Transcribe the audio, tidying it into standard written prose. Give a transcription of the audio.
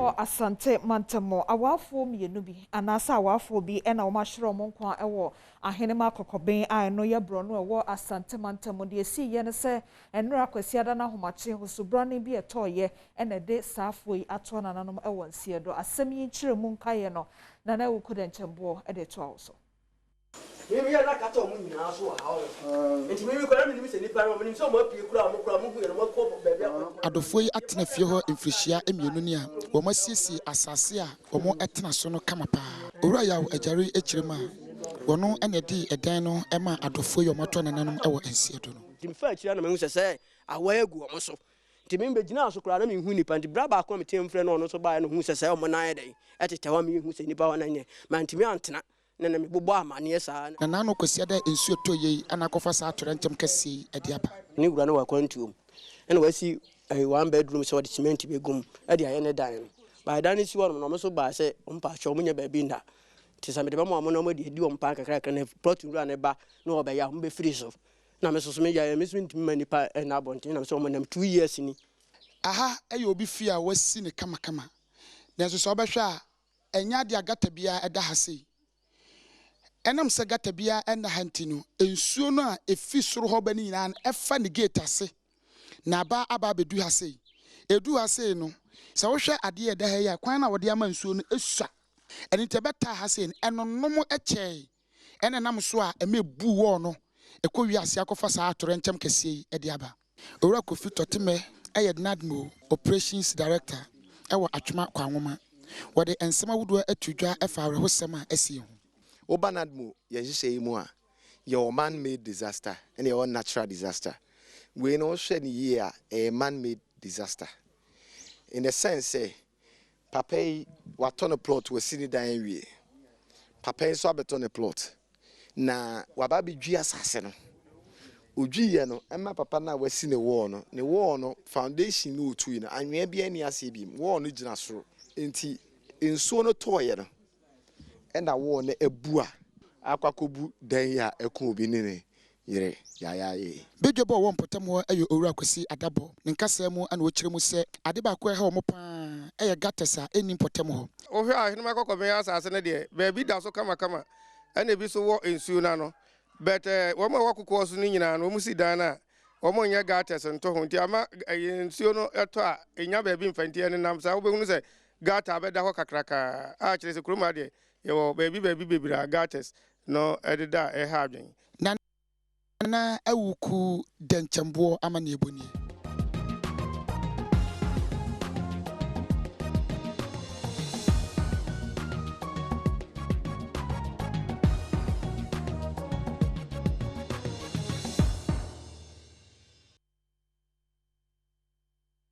Yɛnkɔ Asante mantam. Awaafoɔ mmienu bi anaasɛ awaafoɔ bi na wɔahyerɛ wɔn nkwa wɔ Ahenema Kɔkɔben a ɛno yɛ borɔno a ɛwɔ Asante mantam. Deɛ ɛsiiɛ ne sɛ nnora Kwasiada no ahomakye hosobrane bi a ɛtɔeɛ na ɛde saa afoɔ yi atoa nananom wɔ nseɛ do. Asɛm yi nkyerɛmu nkaeɛ no, Nana Awuku Dɛnkyɛmboɔ de toa wo so. Me me yɛ na kata ɔmo nyinaa so wɔ ha ɔho nti me me kɔ na me nim sɛ nipa no me nim sɛ ɔmo apue koraa ɔmo koraa ɔmo hu yɛ no ɔmo akɔ baabi akɔ. Adɔfoɔ yi atena fie hɔ mfirihyia mmienu ni a wɔasiesie asase a wɔtena so no kama pa ara. Owura Yaw Agyare kyerɛ mu a, wɔno na ɛdee ɛdan no maa adɔfoɔ yi a wɔatɔ nananom wɔ Nseɛdo no. Nti me faa akyire a na mahu sɛ sɛ awɔe agu wɔn so. Nti me bɛgyinaa so koraa na menhu nnipa. Nti berɛ baako a meteam frɛ no ɔno nso baeɛ na ɔhuu sɛ sɛ wɔn nan ayɛ dɛn ɛtetɛ hɔ a menhu sɛ nnipa hɔ no nyɛ. Mantumi antena na na mebobɔ amanneɛ saa. Na n'ano Kwasiada a nsuo tɔ yei na akɔfa saa atoyerɛnkyɛm kɛseɛ yi de aba. Ne wura no wɔ akwantuo mu ɛna wasi ɛyi one bedroom sɛ ɔde cement bɛgu mu ɛde ayɛ ne dan no. But dan no si hɔ nom no ɔmo nso baa sɛ ɔmo paakyɛw ɔmo nya baabi nna nti sɛ mede bɛma ɔmo na ɔmo de adi ɔmo paa kakrakra na plot wura no ba na ɔbɛyɛ a ɔmo bɛfiri so. Na me nso so meyɛ me nso mentumi ma nnipa nna abɔnten na me sɛ ɔmo nam 2 years ni. Aha yɛ obi fie a wɔasi no kamakama, nanso sɛ wobɛhwɛ a, ɛnyɛ ade a gutter biara da ha sei. Ɛnam sɛ gutter biara nna ha nti no, nsuo no a ɛfiri soro hɔ ba no nyinaa no, ɛfa ne gate ase na aba aba abɛdu ha sei. Ɛduru ha sei no, sɛ wohwɛ adeɛ a ɛda ha yi a, kwan no a wɔde ama nsuo no sua. Ɛno nti ɛbɛtaa ha sei no, ɛnonom kyɛe ɛna ɛnam so a ɛma ɛbuu wɔɔ no ɛkɔ wiase akɔfa saa atoyerɛnkyɛm kɛseɛ yi de aba. Owura Kofi Tɔtemɛ yɛ NADMO Operations Director wɔ Atwima Kwanwoma. Wɔde nsɛm ahodoɔ ato dwa fa awerɛhosɛm a asi ho. Woba NADMO yɛn nhyehyɛe yi mu a, yɛwɔ man-made disaster ɛna yɛwɔ natural disaster. Wei no wohwɛ no yie a, ɛyɛ man-made disaster. In the sense sɛ, papa yi watɔ no plot, wasi ne dan awie. Papa yi nso abɛtɔ ne plot na waba abɛdwi asase no. Odwiiɛ no, ɛma papa no a wasi ne wall no, ne wall no foundation no otui no, anwea biara nni aseɛ bi. Wall no gyina soro. Nti nsuo no tɔɔeɛ no, ɛna wall no abu a akɔ akɔbu dan yi a ɛko obi ne ne yere yaayaayɛ. Badwabɔ a ɔwɔ mpɔtam hɔ yɛ Owura Kwasi Adabɔ. Ne nkasaa mu na ɔkyerɛ mu sɛ ade baako a ɛha wɔn pa ara yɛ gutters a ɛnni mpɔtam hɔ. Wohwɛ a Ahenema Kɔkɔbɛn asase no deɛ, baabi da so kamakama, ɛna ebi nso wɔ nsuo no ano. But wɔn a ɛwɔ kokoɔ so no nyinaa no, wɔsi dan no a, wɔnyɛ gutters nto ho. Nti ama nsuo no tɔ a, ɛnya baabi mfa nti ɛnenam saa. Wobɛhunu sɛ gutter bɛda hɔ kakrakaa a kyerɛ sɛ kurom ha deɛ, yɛwɔ baabi baabi bebree a gutters no ɛdeda a ɛha adwene. Nana Awuku Dɛnkyɛmboɔ amanneɛbɔ nie.